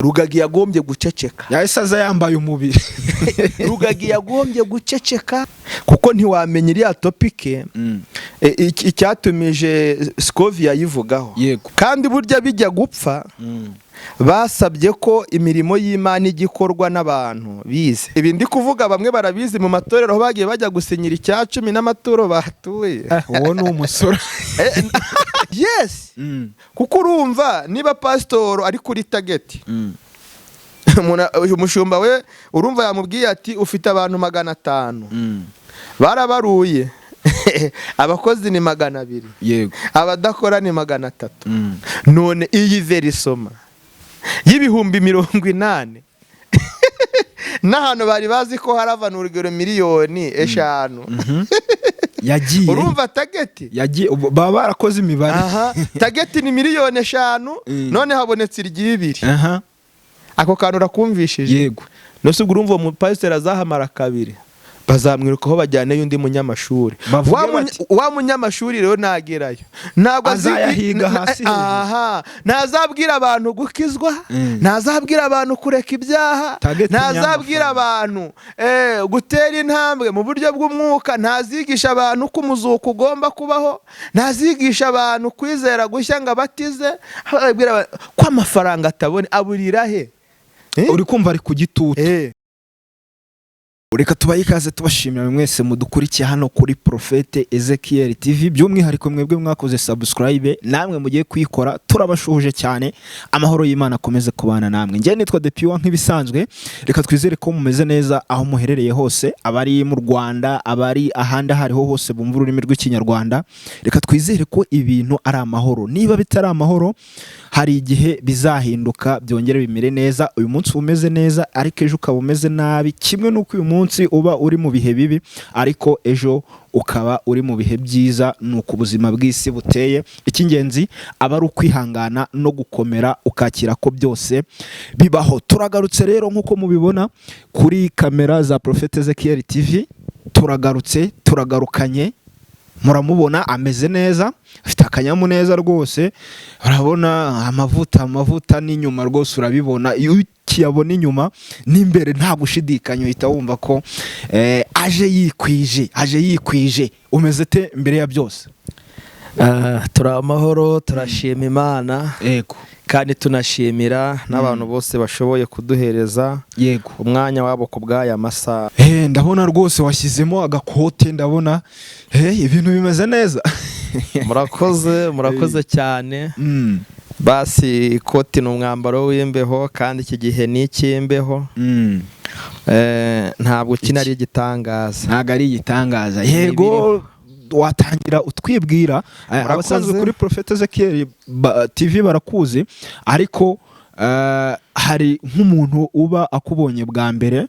Rugagi yagombye guceceka. Yahise aza yambaye umubiri. Rugagi yagombye guceceka kuko ntiwamenya iriya topic icyatumije Scovia yayivugaho. Kandi burya bijya gupfa, basabye ko imirimo y'Imana ijya ikorwa n'abantu bize. Ibi ndi kuvuga bamwe barabizi, mu matorero aho bagiye bajya gusinyira 10% n'amaturo batuye. Uwo ni umusore. Yes, kuko urumva niba pasitoro ari kuri target, umushumba we urumva yamubwiye ati: "Ufite abantu 500." Barabaruye, abakozi ni 200, abadakora ni 300. None iyi versement y'80,000 n'ahantu bari bazi ko harava, ni urugero, miliyoni 5, Yagiye. urumva target Yagiye, baba barakoze imibare. Aha target ni miliyoni 5, none habonetse iry'ibiri. Ako kantu urakumvishije? Yego. Nose ubwo urumva uwo mupasiteri azahamara kabiri, bazamwirukaho bajyaneyo undi munyamashuri. Bavuge Wa bati- Wa munyamashuri rero nagerayo ntabwo Azayahiga hasi hejuru. Aha ntazabwira abantu gukizwa, ntazabwira abantu kureka ibyaha, Target ntazabwira nyamafaranga. abantu gutera intambwe mu buryo bw'umwuka, ntazigisha abantu ko umuzuko ugomba kubaho, ntazigisha abantu kwizera gushya ngo abatize. Ababwira ko amafaranga atabone aburira he? Eh? Uri kumva ari ku gitutu. Reka tubahe ikaze, tubashimira mwese mudukurikiye hano kuri Prophète Ezekiel TV, by'umwihariko mwebwe mwakoze subscribe namwe mugiye kuyikora. Turabashuhuje cyane, amahoro y'Imana akomeze kubana namwe. Njye nitwa Depiwa nk'ibisanzwe. Reka twizere ko mumeze neza aho muherereye hose, abari mu Rwanda, abari ahandi aho ariho hose bumva ururimi rw'Ikinyarwanda. Reka twizere ko ibintu ari amahoro. Niba bitari amahoro, hari igihe bizahinduka byongere bimere neza. Uyu munsi uba umeze neza ariko ejo ukaba umeze nabi, kimwe n'uko uyu munsi uba uri mu bihe bibi ariko ejo ukaba uri mu bihe byiza. Ni uko ubuzima bw'isi buteye. Icy'ingenzi aba ari ukwihangana no gukomera, ukakira ko byose bibaho. Turagarutse rero nk'uko mubibona kuri kamera za Prophète Ezekiel TV. Turagarutse, turagarukanye. Muramubona ameze neza, afite akanyamuneza rwose. Urabona amavuta, amavuta n'inyuma rwose urabibona. Iyo ukiyabona inyuma n'imbere, nta gushidikanya uhita wumva ko aje yikwije, aje yikwije. Umeze te mbere ya byose? Ah, turi amahoro, turashima Imana kandi tunashimira n'abantu bose bashoboye kuduhereza umwanya wabo ku bw'aya masaha. Ndabona rwose washyizemo agakote, ndabona ibintu bimeze neza. Murakoze, murakoze cyane. Basi ikoti ni umwambaro w'imbeho kandi iki gihe ni icy'imbeho. Ntabwo kino ari igitangaza. Ntabwo ari igitangaza, yego. Watangira utwibwira. Abasanzwe kuri Prophète Ezekiel TV barakuzi, ariko hari nk'umuntu uba akubonye bwa mbere.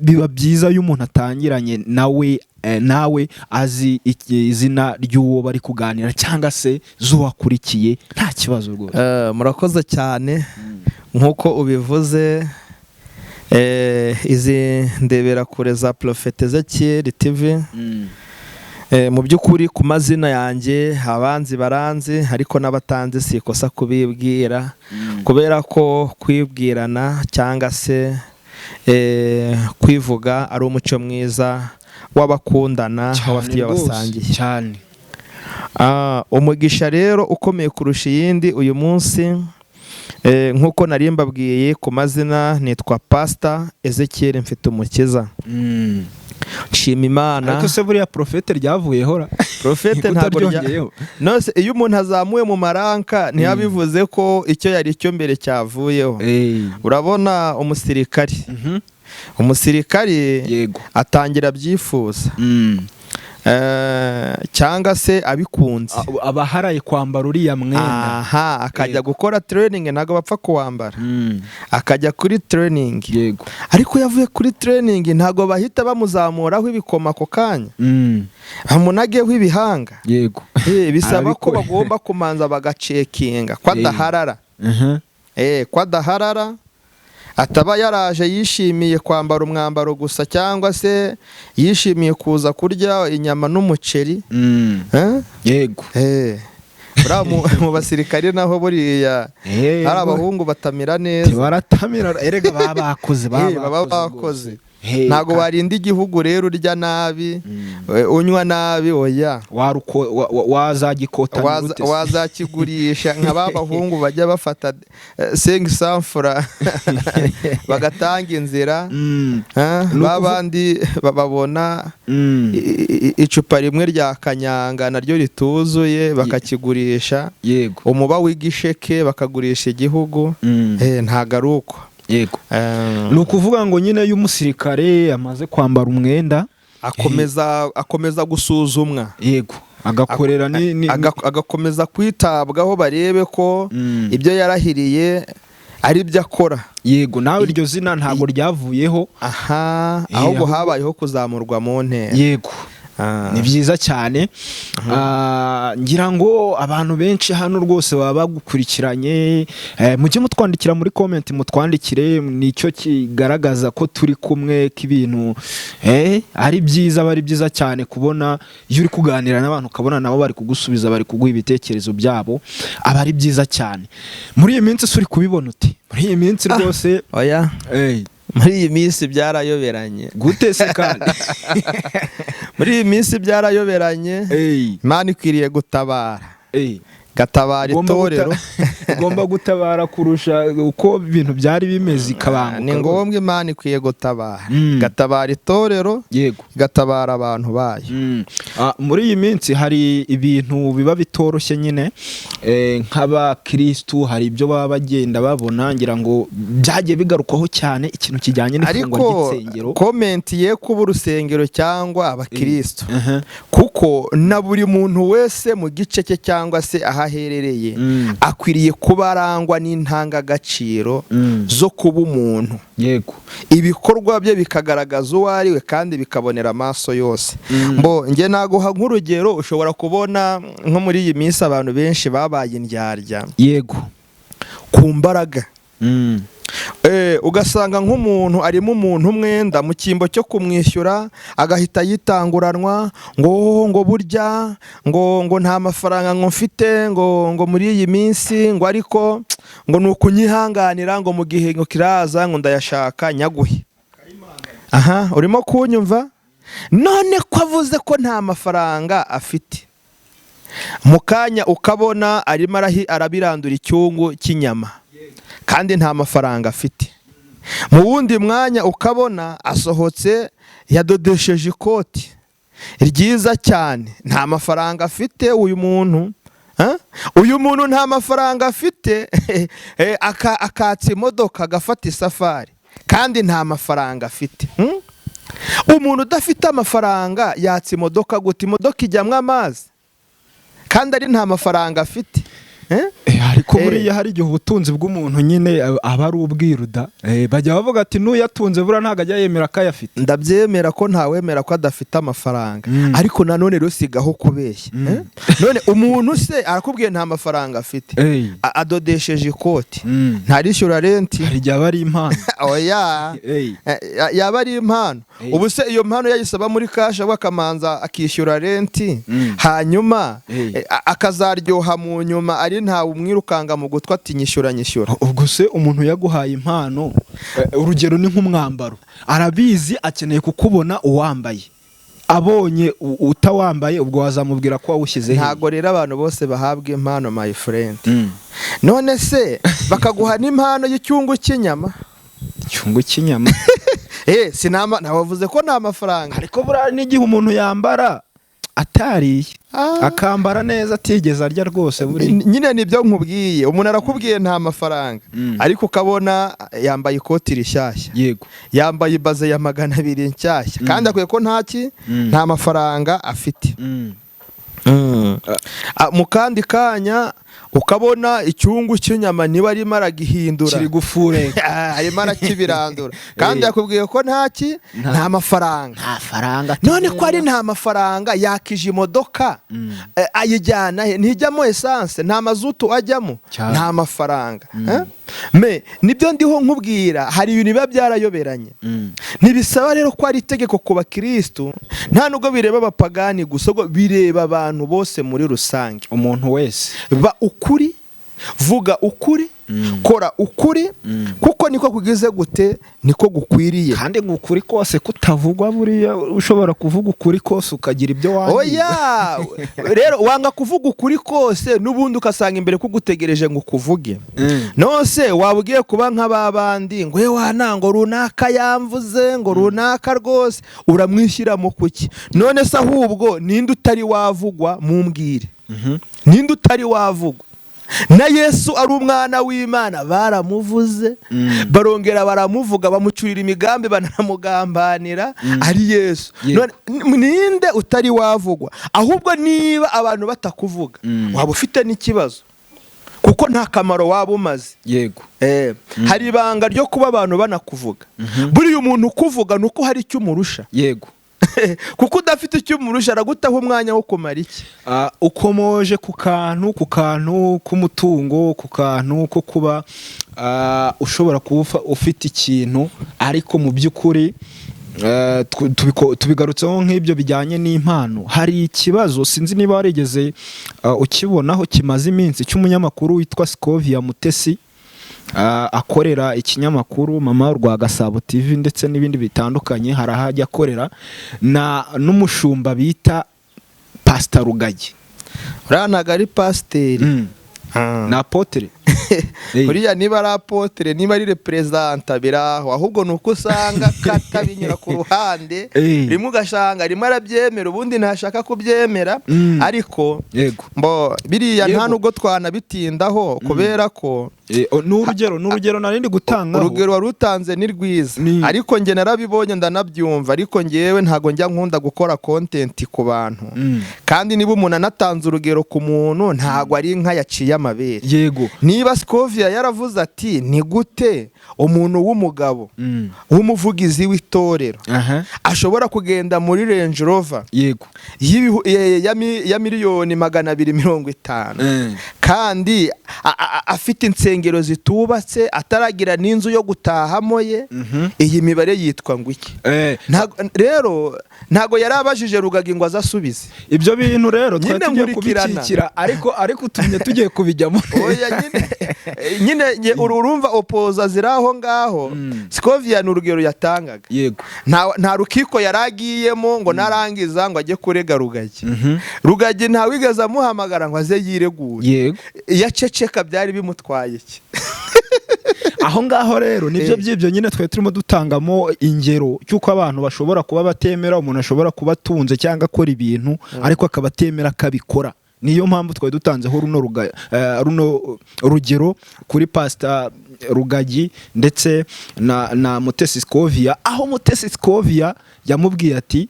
Biba byiza iyo umuntu atangiranye nawe, nawe azi izina ry'uwo bari kuganira cyangwa se z'uwakurikiye, nta kibazo rwose. Murakoze cyane. Nk'uko ubivuze, izi ndebera kure za Prophète Ezekiel TV. Mu by'ukuri ku mazina yanjye abanzi baranzi, ariko n'abatanzi si ikosa kubibwira, kubera ko kwibwirana cyangwa se kwivuga ari umuco mwiza w'abakundana, w'abafite iyo basangiye. Cyane. Ah, umugisha rero ukomeye kurusha iyindi uyu munsi, nk'uko nari mbabwiye ku mazina, nitwa Pastor Ezekiel Mfitumukiza. Nshima Imana. Ariko se buriya prophète ryavuyeho ra? Prophète ntabwo rya Utaryongeyeho? Nose iyo umuntu azamuwe mu ma rank, ntiyabivuze ko icyo yari cyo mbere cyavuyeho? Urabona umusirikari, umusirikari atangira abyifuza, cyangwa se abikunze. Aba aharaye kwambara uriya mwenda. Aha akajya gukora training, ntabwo bapfa kuwambara. Akajya kuri training, ariko iyo avuye kuri training ntabwo bahita bamuzamuraho ibikoma ako kanya, bamunageho ibihanga. Bisaba ko Arabikora. bagomba kumanza bagacekinga ko adaharara, ko adaharara, ataba yaraje yishimiye kwambara umwambaro gusa cyangwa se yishimiye kuza kurya inyama n'umuceri. Eh? Yego. Buriya mu basirikare naho buriya hari abahungu batamira neza. Baratamira erega, baba bakoze. Baba bakoze. Ntabwo warinda igihugu rero urya nabi, unywa nabi, oya. Wazagikotana. Wazakigurisha nka ba bahungu bajya bafata 500 francs bagatanga inzira, ba bandi babona icupa rimwe rya kanyanga naryo rituzuye bakakigurisha, umuba w'igisheke bakagurisha igihugu. Ntabwo ari uko. Ni ukuvuga ngo nyine iyo umusirikare amaze kwambara umwenda, akomeza gusuzumwa. Yego, agakorera ni Agakomeza kwitabwaho barebe ko ibyo yarahiriye ari byo akora. Yego, nawe iryo zina ntabwo ryavuyeho. Aha, ahubwo habayeho kuzamurwa mu ntera. Ni byiza cyane. Ngira ngo abantu benshi hano rwose baba bagukurikiranye. Mujye mutwandikira muri comment, mutwandikire, nicyo kigaragaza ko turi kumwe, ko ibintu ari byiza. Aba ari byiza cyane kubona iyo uri kuganira n'abantu ukabona nabo bari kugusubiza, bari kuguha ibitekerezo byabo, aba ari byiza cyane. Muri iyi minsi se uri kubibona uti muri iyi minsi rwose? Oya, muri iyi minsi byarayoberanye. Gute se kandi? Muri iyi minsi byarayoberanye. Imana ikwiriye gutabara, gatabara itorero. Igomba gutabara kurusha uko ibintu byari bimeze, ikabanguka. Ni ngombwa, Imana ikwiye gutabara, gatabara itorero, gatabara abantu bayo. Muri iyi minsi hari ibintu biba bitoroshye nyine, nk'abakirisitu hari ibyo baba bagenda babona, ngira ngo byagiye bigarukwaho cyane, ikintu kijyanye n'ifungwa Ariko ry'insengero. comment ye kuba urusengero cyangwa abakirisitu, kuko na buri muntu wese mu gice cye cyangwa se aho aherereye akwiriye kuba arangwa n'intangagaciro zo kuba umuntu, ibikorwa bye bikagaragaza uwo ari we kandi bikabonera amaso yose. Mbo njye naguha nk'urugero, ushobora kubona nko muri iyi minsi abantu benshi babaye indyarya ku mbaraga. Ugasanga nk'umuntu arimo umuntu umwenda, mu cyimbo cyo kumwishyura agahita yitanguranwa ngo burya ngo nta mafaranga ngo mfite, ngo muri iyi minsi, ngo ariko ngo ni ukunyihanganira, ngo mu gihe ngo kiraza ngo ndayashaka nyaguhe. Aha urimo kunyumva? None ko avuze ko nta mafaranga afite, mu kanya ukabona arimo arabirandura icyungu cy'inyama kandi nta mafaranga afite. Mu wundi mwanya ukabona asohotse yadodesheje ikoti ryiza cyane, nta mafaranga afite uyu muntu. Ha? Uyu muntu nta mafaranga afite, akatsa imodoka agafata isafari kandi nta mafaranga afite. Umuntu udafite amafaranga yatsa imodoka gute? Imodoka ijyamo amazi kandi ari nta mafaranga afite. Eh? Ariko buriya hari igihe ubutunzi bw'umuntu nyine aba ari ubwiruda. Bajya bavuga ati n'uyatunze buriya ntabwo ajya yemera ko ayafite. Ndabyemera ko ntawemera ko adafite amafaranga, ariko nanone rero sigaho kubeshya. Eh? None umuntu se arakubwiye nta mafaranga afite, adodesheje ikoti, ntarishyura rent. Hari igihe aba ari impano. Oya. Yaba ari impano, ubu se iyo mpano yayisaba muri cash, ahubwo akamanza akishyura rent, hanyuma akazaryoha mu nyuma ari ntawe umwirukanga mu gutwi ati nyishyura, nyishyura. Ubwo se umuntu yaguhaye impano, urugero ni nk'umwambaro, arabizi akeneye kukubona uwambaye, abonye utawambaye, ubwo wazamubwira ko wawushyize he? Ntago rero abantu bose bahabwa impano, my friend. None se bakaguha n'impano y'icyungu cy'inyama? Icyungu cy'inyama? Sinama nabavuze ko nta mafaranga. Ariko buriya n'igihe umuntu yambara atariye, akambara neza atigeze arya rwose buriya. Nyine nibyo nkubwiye, umuntu arakubwiye nta mafaranga, ariko ukabona yambaye ikoti rishyashya, yambaye ibaze ya 200 nshyashya, kandi akwiye ko ntaki nta mafaranga afite. Mu kandi kanya ukabona icyungu cy'inyama niba arimo aragihindura, kiri gufureka. Arimo arakibirandura kandi yakubwiye ko ntaki nta mafaranga. Nta faranga. None ko ari nta mafaranga, yakije imodoka, ayijyana he? Ntijyamo essence, nta mazutu ajyamo. Cyane. Nta mafaranga. Eh? Me nibyo ndiho nkubwira, hari ibintu biba byarayoberanye. Ntibisaba rero ko ari itegeko ku bakirisitu, nta nubwo bireba abapagani gusa, ahubwo bireba abantu bose muri rusange. Umuntu wese. Ba ukuri, vuga ukuri, kora ukuri, kuko niko kugize gute, niko gukwiriye. Kandi ngo ukuri kose kutavugwa, buriya ushobora kuvuga ukuri kose ukagira ibyo wangiza. Oya, rero wanga kuvuga ukuri kose, n'ubundi ugasanga imbere kugutegereje ngo ukuvuge. Nose waba ugiye kuba nk'aba bandi ngo wana ngo runaka yamvuze, ngo runaka rwose uramwishyiramo kuki? None se ahubwo ninde utari wavugwa? Mumbwire, ninde utari wavugwa? Na Yesu ari umwana w'Imana baramuvuze, barongera baramuvuga, bamucurira imigambi, banamugambanira, ari Yesu. Ninde utari wavugwa? Ahubwo niba abantu batakuvuga, waba ufite n'ikibazo, kuko nta kamaro waba umaze. Hari ibanga ryo kuba abantu banakuvuga. Buriya umuntu ukuvuga ni uko hari icyo umurusha. Kuko udafite icyo umurusha, aragutaho umwanya wo kumara iki? Ukomoje ku kantu k'umutungo, ku kantu ko kuba ushobora kuba ufite ikintu, ariko mu by'ukuri tubigarutseho nk'ibyo bijyanye n'impano. Hari ikibazo, sinzi niba warigeze ukibonaho, kimaze iminsi, cy'umunyamakuru witwa Scovia Mutesi, akorera ikinyamakuru Mama rwa Gasabo TV ndetse n'ibindi bitandukanye. Hari aho ajya akorera na n'umushumba bita Pasita Rugagi. Uriya ntabwo ari pasiteri. Ni apôtre. Uriya niba ari apôtre, niba ari représentant, biraho. Ahubwo ni uko usanga kata binyura ku ruhande, rimwe ugasanga rimwe arabyemera, ubundi ntashaka kubyemera. Ariko mbo biriya nta nubwo twanabitindaho, kubera ko Ni urugero narindi gutanga. Urugero wari utanze ni rwiza, ariko njye narabibonye, ndanabyumva, ariko ngewe ntabwo njya nkunda gukora content ku bantu. Kandi niba umuntu anatanze urugero ku muntu, ntabwo ari inka yaciye amabere. Niba Scovia yaravuze ati: "Ni gute umuntu w'umugabo w'umuvugizi w'itorero ashobora kugenda muri Range Rover ya 250 miliyoni kandi afite insengero zitubatse, ataragira n'inzu yo gutahamo ye, iyi mibare yitwa ngo iki?" Rero ntabwo yari abajije Rugagi ngo aze asubize. Ibyo bintu rero twari Nyine tugiye nkurikirana. kubikikira, ariko utumye tugiye kubijyamo. Oya, nyine urumva opoza ziri aho ngaho. Scovia ni urugero yatangaga. Nta rukiko yari agiyemo ngo narangiza ngo ajye kurega Rugagi. Rugagi ntawigeze amuhamagara ngo aze yiregure. Iyo aceceka byari bimutwaye iki? Aho ngaho rero nibyo by'ibyo nyine twari turimo dutangamo ingero cy'uko abantu bashobora kuba batemera, umuntu ashobora kuba atunze cyangwa akora ibintu, ariko akaba atemera akabikora. Niyo mpamvu twari dutanzeho runo rugero kuri Pasita Rugagi ndetse na Mutesi Scovia, aho Mutesi Scovia yamubwiye ati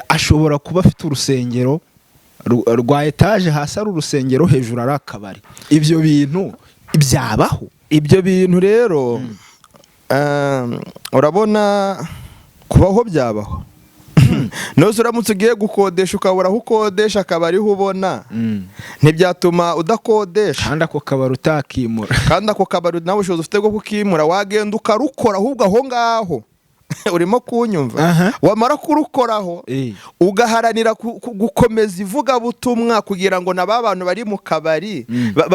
ashobora kuba afite urusengero rwa etaje, hasi ari urusengero, hejuru ari akabari. Ibyo bintu byabaho? Ibyo bintu rero, urabona kubaho byabaho. Nose uramutse ugiye gukodesha, ukabura aho ukodesha, akaba ariho ubona, ntibyatuma udakodesha? Kandi ako kabari utakimura. Kandi ako kabari nawe ubushobozi ufite bwo kukimura, wagenda ukarukora ahubwo aho ngaho. Urimo kunyumva? Aha. Wamara kurukoraho, ugaharanira gukomeza ivugabutumwa, kugira ngo na ba bantu bari mu kabari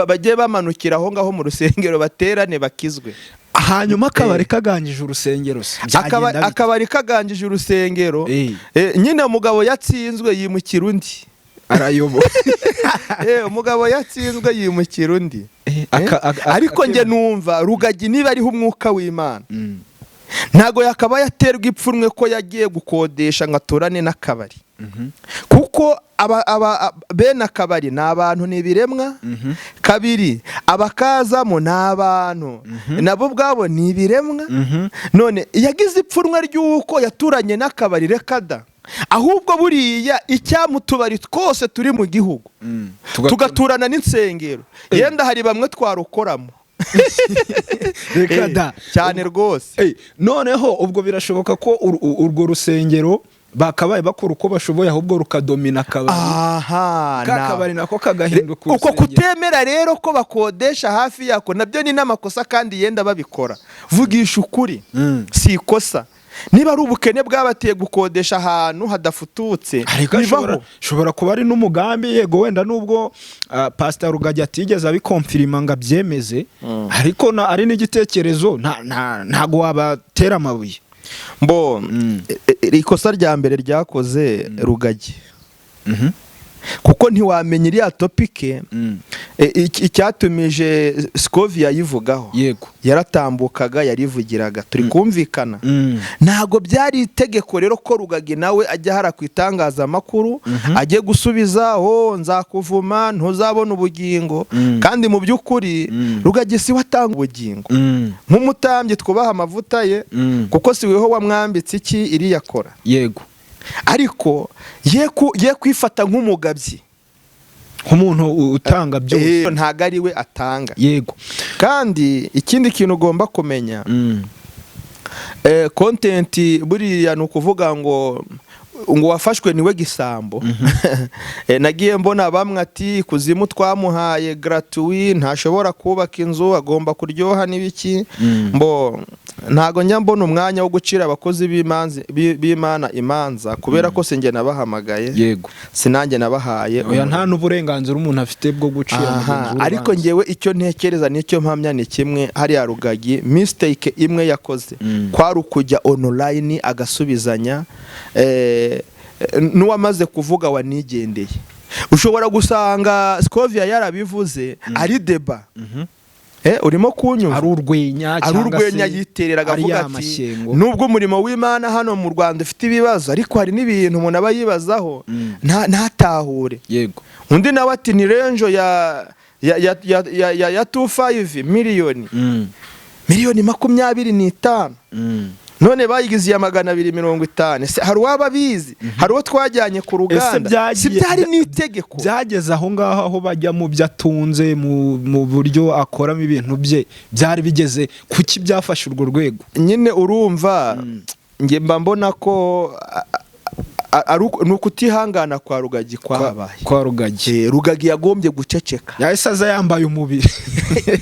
bajye bamanukira aho ngaho mu rusengero, baterane, bakizwe. Hanyuma akabari kaganjije urusengero se, byagenda bite? Akabari kaganjije urusengero, nyine umugabo yatsinzwe yimukira undi. Arayobora. Umugabo yatsinzwe yimukira undi. Ariko njye numva Rugagi, niba ariho umwuka w'Imana, ntago yakaba yaterwa ipfunwe ko yagiye gukodesha ngo aturane n'akabari, kuko bene akabari ni abantu, ni ibiremwa. Kabiri, abakazamo ni abantu, nabo ubwabo ni ibiremwa. None yagize ipfunwe ry'uko yaturanye n'akabari? Reka da. Ahubwo buriya icyamu tubari twose turi mu gihugu tugaturana n'insengero, yenda hari bamwe twarukoramo. Reka da. Cyane rwose. Noneho ubwo birashoboka ko urwo rusengero Bakabaye bakora uko bashoboye, ahubwo rukadomina akabari. Aha. Ka kabari nako kagahinduka Uko urusengero. kutemera rero ko bakodesha hafi yako, nabyo ni n'amakosa, kandi yenda babikora, vugisha ukuri, si ikosa. Niba ari ubukene bwabateye gukodesha ahantu hadafututse, Ariko bibaho. Ashobora kuba ari n'umugambi. Yego, wenda nubwo Pastor Rugagi atigeze abikomfirima ngo abyemeze, ariko ari n'igitekerezo, ntago wabatera amabuye. Mbo ikosa rya mbere ryakoze Rugagi, kuko ntiwamenya iriya topic icyatumije Scovia yayivugaho. Yaratambukaga, yarivugiraga, turi kumvikana? Ntabwo byari itegeko rero ko Rugagi nawe ajya hara ku itangazamakuru ajye gusubiza: "Oh, nzakuvuma, ntuzabona ubugingo." Kandi mu by'ukuri Rugagi si we atanga ubugingo. Nk'umutambyi twubaha amavuta ye, kuko si weho wamwambitse iki iriya akora. Ariko ye kwifata nk'umugabyi, nk'umuntu utanga byose. Ntabwo ari we atanga. Kandi ikindi kintu ugomba kumenya, content buriya ni ukuvuga ngo wafashwe niwe gisambo. Nagiye mbona bamwe ati: "Kuzimu twamuhaye gratuit, ntashobora kubaka inzu, agomba kuryoha n'ibiki." Mbo ntago njya mbona umwanya wo gucira abakozi b'Imana imanza, kubera ko sinjye nabahamagaye, sinanjye nabahaye Oya, umurimo. nta n'uburenganzira umuntu afite bwo gucira mugenzi we Ariko urubanza. ngewe icyo ntekereza n'icyo mpamya ni kimwe: hariya Rugagi mistake imwe yakoze kwari ukujya online agasubizanya n'uwamaze kuvuga wanigendeye. Ushobora gusanga Scovia yarabivuze ari débat. Urimo kunyumva? Ari urwenya Ari cyangwa urwenya se yitereraga, ari avuga ya ati mashyengo. Nubwo umurimo w'Imana hano mu Rwanda ufite ibibazo, ariko hari n'ibintu umuntu aba yibazaho ntatahure. Undi nawe ati: "Ni renjo ya 25 miliyoni, miliyoni 25, none bayigize iya 250. Ese hari uwaba abizi? Hari uwo twajyanye ku Ese ruganda?" Si byari n'itegeko. Byageze aho ngaho, aho bajya mu byo atunze, mu buryo akoramo ibintu bye, byari bigeze kuki byafashe urwo rwego? Nyine urumva, njye mba mbona ko ni ukutihangana kwa Rugagi kwahabaye. Kwa Rugagi. Rugagi yagombye guceceka. Yahise aza yambaye umubiri.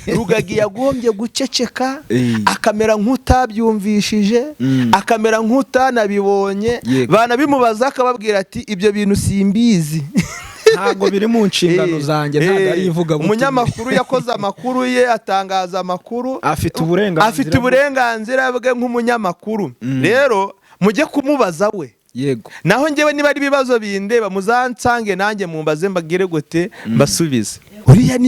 Rugagi yagombye guceceka, akamera nk'utabyumvishije, akamera nk'utanabibonye. Banabimubaza akababwira ati: "Ibyo bintu simbizi." "Ntabwo biri mu nshingano zanjye, ntabwo ari ivugabutumwa." Umunyamakuru yakoze amakuru ye, atangaza amakuru. Afite uburenganzira. Afite uburenganzira bwe nk'umunyamakuru. Rero mujye kumubaza we. Naho njyewe niba ari ibibazo bindeba, muzansange nanjye mumbaze, mbagire gute, mbasubize. Uriya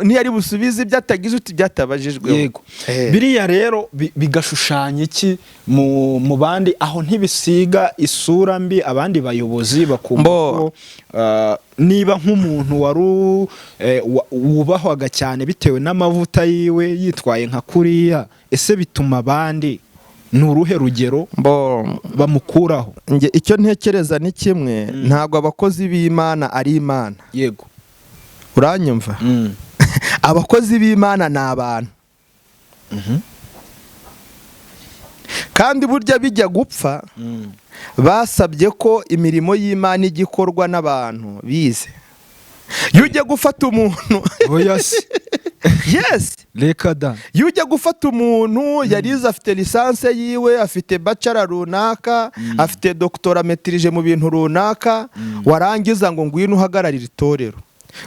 ntiyari busubize ibyo atagize uti byatabajijweho. Biriya rero bigashushanya iki mu bandi? Aho ntibisiga isura mbi abandi bayobozi bakumva Mbo. ko niba nk'umuntu wari wubahwaga cyane bitewe n'amavuta yiwe yitwaye nka kuriya, ese bituma abandi, ni uruhe rugero Mbo bamukuraho? Njye icyo ntekereza ni kimwe: ntabwo abakozi b'Imana ari Imana. Uranyumva? Abakozi b'Imana ni abantu. Kandi burya bijya gupfa, basabye ko imirimo y'Imana ijya ikorwa n'abantu bize. Iyo ujya gufata umuntu Oya se? Yes. Reka da. Iyo ujya gufata umuntu yarize, afite licence yiwe, afite bachelor runaka, afite doctorat maîtrise mu bintu runaka, warangiza ngo ngwino uhagararire itorero.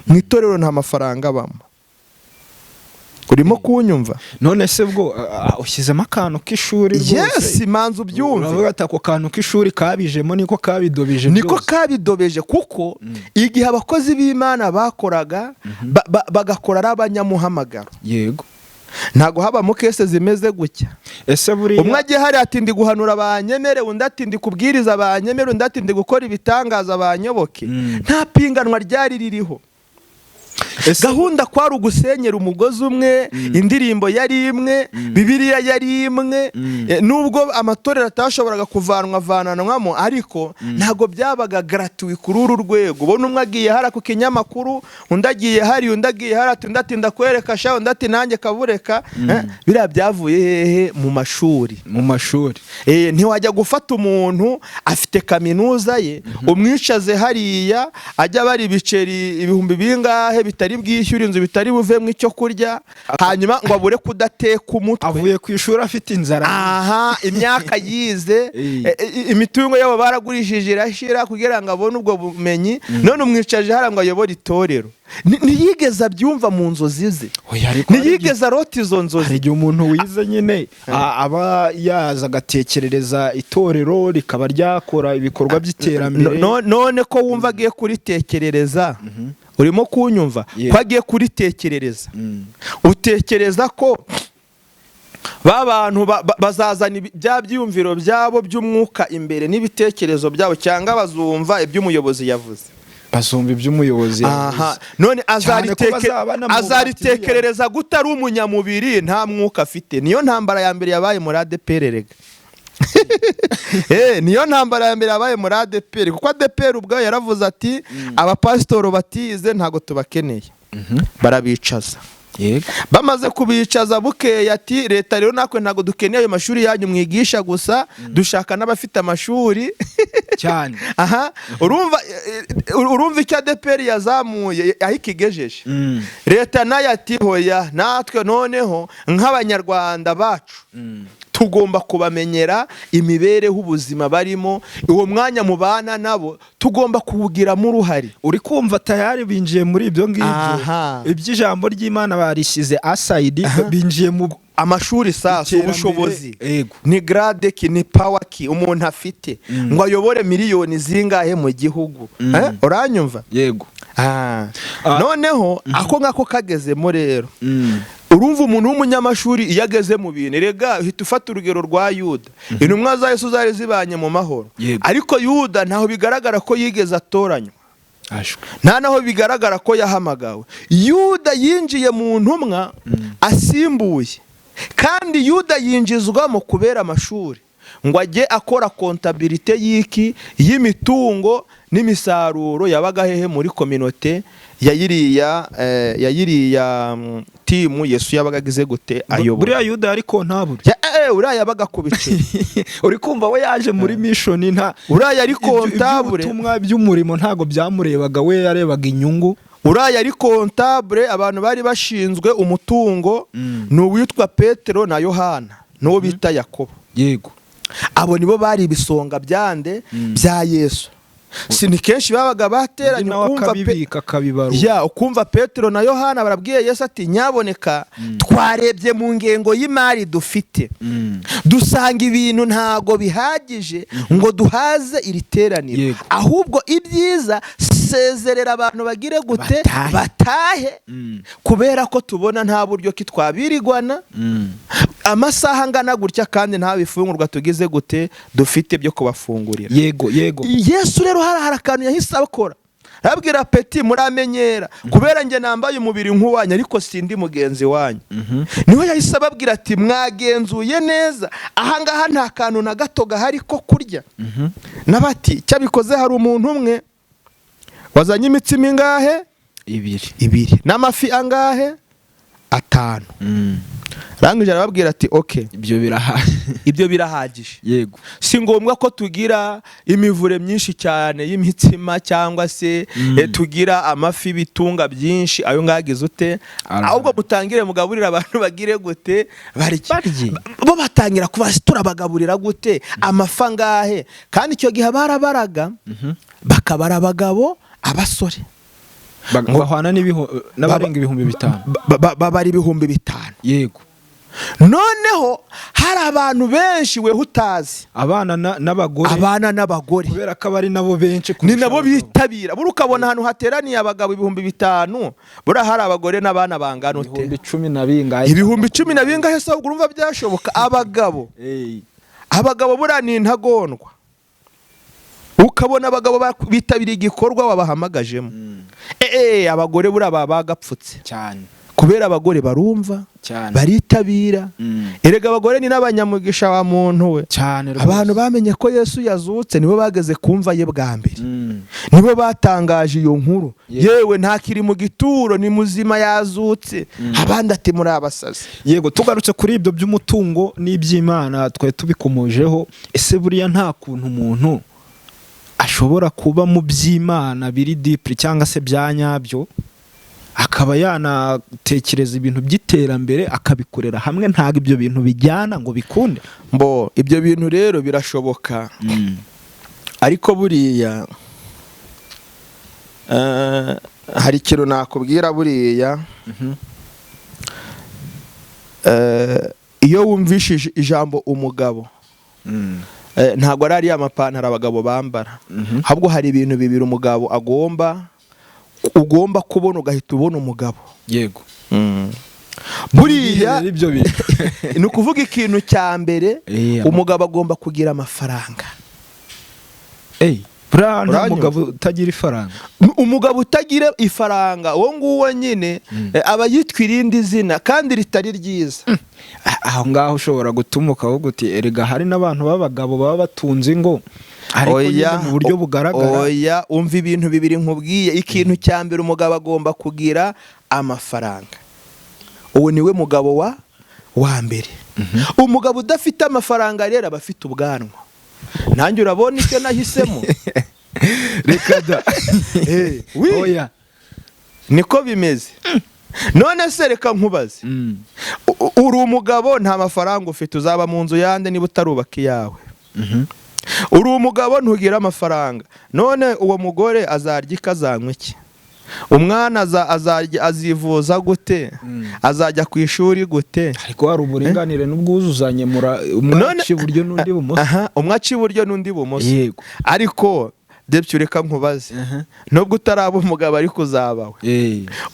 Mu itorero nta mafaranga abamo. Urimo kunyumva? None se bwo ushyizemo akantu k'ishuri rwose? Yes, manza ubyumve. Uravuga ati ako kantu k'ishuri kabijemo niko kabidobije Niko byose. kabidobeje, kuko igihe abakozi b'Imana bakoraga bagakora ari abanyamuhamagaro, ntabwo habamo case zimeze gutya. Ese buriya Umwe agiye hariya ati: "Ndi guhanura banyemere," undi ati: "Ndi kubwiriza banyemere," undi ati: "Ndi gukora ibitangaza banyoboke." Nta pinganwa ryari ririho. Gahunda kwari ugusenyera umugozi umwe, indirimbo yari imwe, Bibiliya yari imwe. Nubwo amatorero atashoboraga kuvanwa vananwamo, ariko ntabwo byabaga gratuit kuri uru rwego. Ubona umwe agiye hara ku kinyamakuru, undi agiye hari, undi agiye hara, undi ati ndakwereka sha, undi ati nanjye kabureka. Biriya byavuye hehe? Mu mashuri. Mu mashuri. Ntiwajya gufata umuntu afite kaminuza ye, umwicaze hariya ajya abara ibiceri ibihumbi bingahe bitari bwishyure inzu, bitari buvemo icyo kurya, hanyuma ngo abure kudateka umutwe. Avuye ku ishuri afite inzara. Aha imyaka yize, imitungo yabo baragurishije irashira kugira ngo abone ubwo bumenyi, none umwicaje hariya ngo ayobore itorero. Ntiyigeze abyumva mu nzozi ze. Oya, ariko hari Ntiyigeze arota izo nzozi. Hari igihe umuntu wize nyine aba yaza agatekerereza itorero rikaba ryakora ibikorwa by'iterambere. None ko wumva agiye kuritekerereza, urimo kunyumva? Yeah. Ko agiye kuritekerereza, utekereza ko ba bantu bazazana bya byiyumviro byabo by'umwuka imbere n'ibitekerezo byabo, cyangwa bazumva ibyo umuyobozi yavuze? Bazumva iby'umuyobozi Aha yavuze. none Cyane ko bazaba banamwubatiye. azaritekerereza gute ari umunyamubiri, nta mwuka afite? Niyo ntambara ya mbere yabaye muri ADEPR rega. Niyo ntambara ya mbere yabaye muri ADEPR, kuko ADEPR ubwayo yaravuze ati abapasitoro batize ntabwo tubakeneye. Barabicaza. Bamaze kubicaza, bukeye ati leta rero natwe ntabwo dukeneye ayo mashuri yanyu mwigisha gusa, dushaka n'abafite amashuri. Cyane. Aha urumva icyo ADEPR yazamuye, aho ikigejeje. Leta nayo ati hoya, natwe noneho nk'Abanyarwanda bacu tugomba kubamenyera imibereho, ubuzima barimo, uwo mwanya mubana nabo tugomba kuwugiramo uruhare. Uri kumva tayari binjiye muri ibyo ngibyo. Iby'ijambo ry'Imana barishyize aside, binjiye mu Amashuri sasa, iterambere. Ubushobozi ni grade ki, ni power ki umuntu afite ngo ayobore miliyoni zingahe mu gihugu? Uranyumva? Yego. Noneho ako ngako kagezemo rero, urumva umuntu w'umunyamashuri iyo ageze mu bintu, rega uhita ufata urugero rwa Yuda. Intumwa za Yesu zari zibanye mu mahoro. Ariko Yuda ntaho bigaragara ko yigeze atoranywa. Ashwe. Nta naho bigaragara ko yahamagawe. Yuda yinjiye mu ntumwa asimbuye, kandi Yuda yinjizwamo kubera amashuri, ngo ajye akora comptabilité y'iki, y'imitungo n'imisaruro yabaga hehe? Muri communauté ya yiriya team Yesu yabaga agize gute? Ayobora. Buriya Yuda yari comptable. Uriya yabaga ku biceri. Uri kumva we yaje muri mission nta Uriya yari comptable. Iby'ubutumwa by'umurimo ntabwo byamurebaga, we yarebaga inyungu. Uriya yari comptable. Abantu bari bashinzwe umutungo ni uwitwa Petero na Yohana n'uwo bita Yakobo. Abo nibo bari ibisonga byande? Bya Yesu. Si ni kenshi babaga bateranye, Undi nawe ukumva akabibika, akabibarura. Ya, ukumva Petero na Yohana barabwiye Yesu ati nyaboneka, twarebye mu ngengo y'imari dufite, dusanga ibintu ntago bihagije ngo duhaze iri teraniro. Ahubwo ibyiza, sezerera abantu bagire gute? Batahe. Batahe, kubera ko tubona nta buryo ki twabirigwana amasaha angana gutya, kandi nta bifungurwa tugize gute dufite byo kubafungurira. yego yego Yesu rero hari akantu yahise akora, arabwira peti muramenyera kubera njye nambaye umubiri nk'uwanyu, ariko sindi mugenzi wanyu. Niho yahise ababwira ati mwagenzuye neza, ahangaha nta kantu na gato gahari ko kurya? N'abati cyabikoze hari umuntu umwe wazanye imitsima ingahe? Ibiri. Ibiri n'amafi angahe? 5. Arangije arababwira ati okay, Ibyo birahari. ibyo birahagije. Si ngombwa ko tugira imivure myinshi cyane y'imitsima cyangwa se tugira amafi bitunga byinshi, ayo ngagize ute? Arahari. Ahubwo mutangire mugaburire abantu bagire gute? Barye. Barye. Bo batangira kuba turabagaburira gute, amafi angahe? Kandi icyo gihe barabaraga, bakabara abagabo, abasore. Bahwana n'abarenga 5000. Babara 5000. Noneho hari abantu benshi weho utazi. Abana n'abagore. Abana n'abagore. Kubera ko aba ari nabo benshi Ni kurusha nabo abagabo. bitabira. Buri ukabona ahantu hateraniye abagabo 5000, buriya hari abagore n'abana bangana ute? Ibihumbi cumi na bingahe? Ibihumbi cumi na bingahe se? Ahubwo urumva byashoboka? Abagabo, Ey. abagabo buriya ni intagondwa. Ukabona abagabo bitabiriye igikorwa wabahamagajemo. Abagore buriya baba bagapfutse cyane. Kubera abagore barumva, cyane, baritabira. Erega abagore ni n'abanyamugisha wa muntu we. Cyane rwose. Abantu bamenye ko Yesu yazutse nibo bageze kumva ye bwa mbere, nibo batangaje iyo nkuru. Yewe, ntakiri mu gituro, ni muzima, yazutse. Abandi ati: "Muri abasazi." Yego, tugarutse kuri ibyo by'umutungo n'iby'Imana twari tubikomojeho. Ese buriya nta kuntu umuntu ashobora kuba mu by'Imana biri deep cyangwa se bya nyabyo, akaba yanatekereza ibintu by'iterambere, akabikorera hamwe? Ntabwo ibyo bintu bijyana ngo bikunde? Mbo ibyo bintu rero birashoboka, ariko buriya hari ikintu nakubwira. Buriya iyo wumvishije ijambo umugabo, ntabwo ari ariya mapantaro abagabo bambara, ahubwo hari ibintu bibiri umugabo agomba, ugomba kubona ugahita ubona umugabo. Buriya ibyo bintu ni ukuvuga, ikintu cya mbere, umugabo agomba kugira amafaranga. Buriya nta Uranyumva? mugabo utagira ifaranga. Umugabo utagira ifaranga, uwo nguwo nyine aba yitwa irindi zina kandi ritari ryiza. Aho ngaho ushobora gutuma ukavuga uti: "Erega hari n'abantu b'abagabo baba batunze ingo, ariko nyine mu buryo bugaragara." Oya, umva ibintu bibiri nkubwiye. Ikintu cya mbere, umugabo agomba kugira amafaranga. Uwo niwe mugabo wa mbere. Umugabo udafite amafaranga rero aba afite ubwanwa. Nanjye urabona icyo nahisemo. Reka da! Oui. Oya. Niko bimeze. None se reka nkubaze: uri umugabo, nta mafaranga ufite, uzaba mu nzu yande niba utarubaka iyawe? Uri umugabo, ntugira amafaranga, none uwo mugore azarya iki, azanywa iki? Umwana azivuza gute? Azajya ku ishuri gute? Ariko hari uburinganire n'ubwuzuzanye, umwe aca iburyo n'undi ibumoso. Aha, umwe aca iburyo n'undi ibumoso. Yego. Ariko debye, reka nkubaze, nubwo utaraba umugabo ariko uzabawe,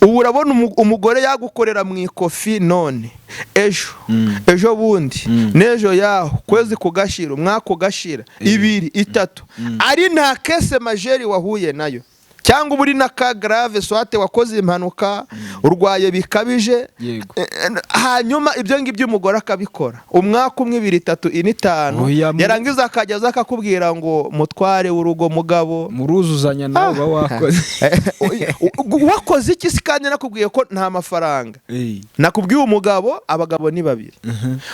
ubu urabona umugore yagukorera mu ikofi none, ejo, ejo bundi, n'ejo yaho, kwezi kugashira, umwaka ugashira, 2, 3, ari nta case majeure wahuye nayo, cyangwa uba uri na cas grave, soit wakoze impanuka, urwaye bikabije, hanyuma ibyo ngibyo umugore akabikora umwaka umwe, 2, 3, 4, 5, Oya, yarangiza akajya aza akakubwira ngo: "Mutware w'urugo, mugabo." Muruzuzanya, nawe uba wakoze. Wakoze iki se kandi nakubwiye ko nta mafaranga? Nakubwiye umugabo, abagabo ni babiri.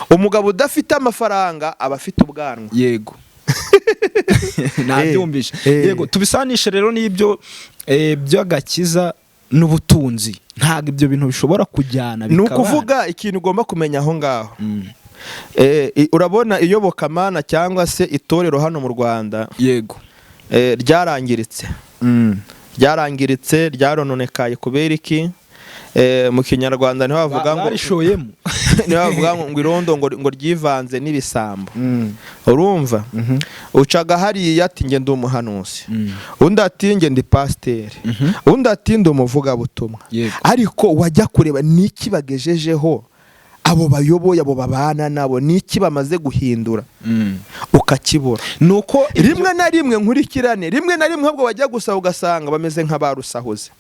Umugabo udafite amafaranga aba afite ubwanwa. Yego, nabyumvishe. Yego, tubisanishe rero n'ibyo by'agakiza n'ubutunzi. Ntabwo ibyo bintu bishobora kujyana Ni bikabana? ukuvuga, ikintu ugomba kumenya aho ngaho, urabona iyobokamana cyangwa se itorero hano mu Rwanda ryarangiritse, ryarangiritse, ryarononekaye. Kubera iki? Mu Kinyarwanda niho bavuga ngo Barishoyemo. niho bavuga ngo irondo ngo ryivanze n'ibisambo. Urumva, ucaga hariya ati: "Nge ndi umuhanuzi," undi ati: "Nge ndi pasiteri," undi ati: "Ndi umuvugabutumwa." Ariko wajya kureba niki bagejejeho abo bayoboye, abo babana nabo, niki bamaze guhindura, ukakibura. Nuko Rimwe na rimwe nkurikirane, rimwe na rimwe ahubwo wajya gusa ugasanga bameze nk'abarusahuze.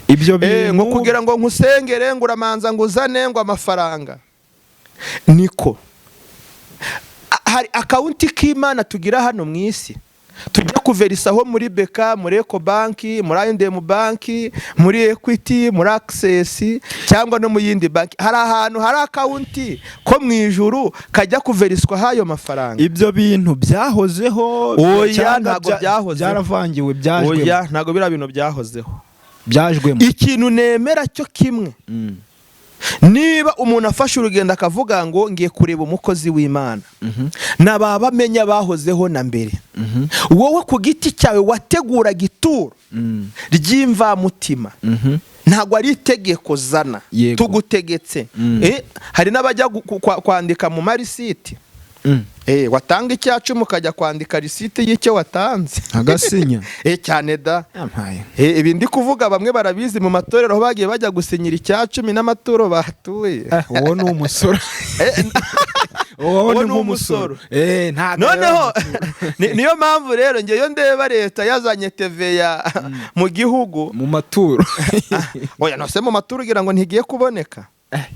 Ibyo Ngo bintu kugira ngo nkusengere, ngo uramanza ngo uzane ngo amafaranga. Niko hari account k'Imana tugira hano mu isi, tujya kuverisaho muri BK, muri Ecobank, muri I&M Bank, muri Equity, muri Access cyangwa no mu yindi banki. Hari ahantu hari account ko mu ijuru kajya kuveriswaho ayo mafaranga? Ibyo bintu byahozeho Oya, cyangwa ntabwo byahozeho. Byaravangiwe, byajwemo? Oya, ntabwo biriya bintu byahozeho. Byajwemo. Ikintu nemera cyo kimwe, niba umuntu afashe urugendo akavuga ngo ngiye kureba umukozi w'Imana, naba bamenya bahozeho na mbere. Wowe ku giti cyawe wateguraga ituro ry'imvamutima, ntabwo ari itegeko zana tugutegetse. Hari n'abajya kwandika mu marisiti. Watanga icyacumi ukajya kwandika risiti y'icyo watanze. Agasinya. Cyane da. Yampaye. Ibi ndi kuvuga bamwe barabizi, mu matorero aho bagiye bajya gusinyira icyacumi n'amaturo batuye. Uwo ni umusoro. Uwo Uwo ni ni nk'umusoro. umusoro. Ntabwo Noneho ari niyo mpamvu rero ngewe ndeba leta yazanye TVA mu gihugu. Mu maturo. Oya, nose mu maturo ugira ngo ntigiye kuboneka?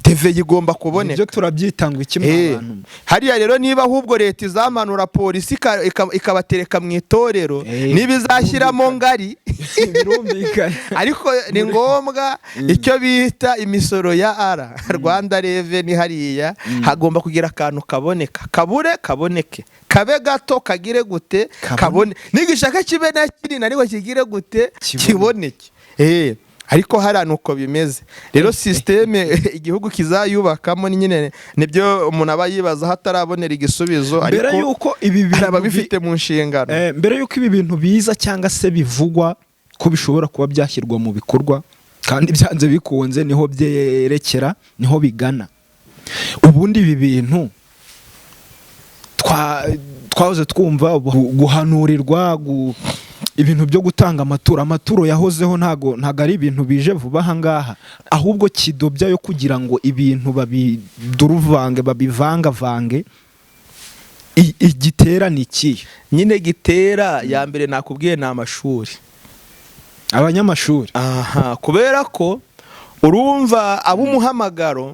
TVA igomba kuboneka. Ibyo turabyita ngo iki, mwa bantu? Hariya rero niba ahubwo leta izamanura polisi ikabatereka mu itorero, niba izashyiramo ngari, Birumvikana. ariko ni ngombwa icyo bita imisoro ya ara Rwanda Revenue, hariya hagomba kugira akantu kaboneka, kabure kaboneke, kabe gato, kagire gute? Kabone. Kabone nigishaka kibe na kinini, ariko kigire gute? Kiboneke. Kiboneke. Ariko hariya ni uko bimeze. Rero système igihugu kizayubakamo ni nyine nibyo umuntu aba yibaza aho atarabonera igisubizo, Mbere ariko yuko ibi hari bintu ababifite mu nshingano. Mbere yuko ibi bintu biza cyangwa se bivugwa ko bishobora kuba byashyirwa mu bikorwa, kandi byanze bikunze niho byerekera, niho bigana, ubundi ibi bintu twahoze twumva guhanurirwa ibintu byo gutanga amaturo, amaturo yahozeho, ntago ari ibintu bije vuba aha ngaha. Ahubwo kidobya yo kugira ngo ibintu babiduruvange, babivangavange, igitera ni ikihe? Nyine gitera ya mbere nakubwiye ni amashuri. Abanyamashuri. Aha, kubera ko urumva ab'umuhamagaro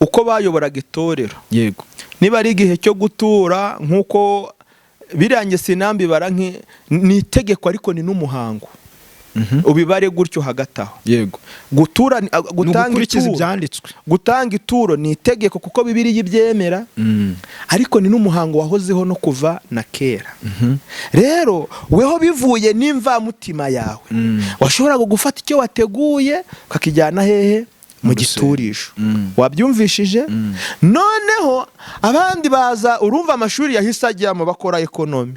uko bayoboraga itorero, niba ari igihe cyo gutura, nk'uko birangiye sinambibara ni itegeko ariko ni n'umuhango, ubibare gutyo hagati aho. Gutura Ni gutanga ugukurikiza ituro. ibyanditswe. Gutanga ituro ni itegeko kuko Bibiliya ibyemera, ariko ni n'umuhango wahozeho no kuva na kera. Rero weho bivuye n'imvamutima yawe, washoboraga gufata icyo wateguye ukakijyana hehe? Mu Mu giturisho. Mm. Wabyumvishije? Noneho abandi baza, urumva amashuri yahise ajyamo, bakora économie.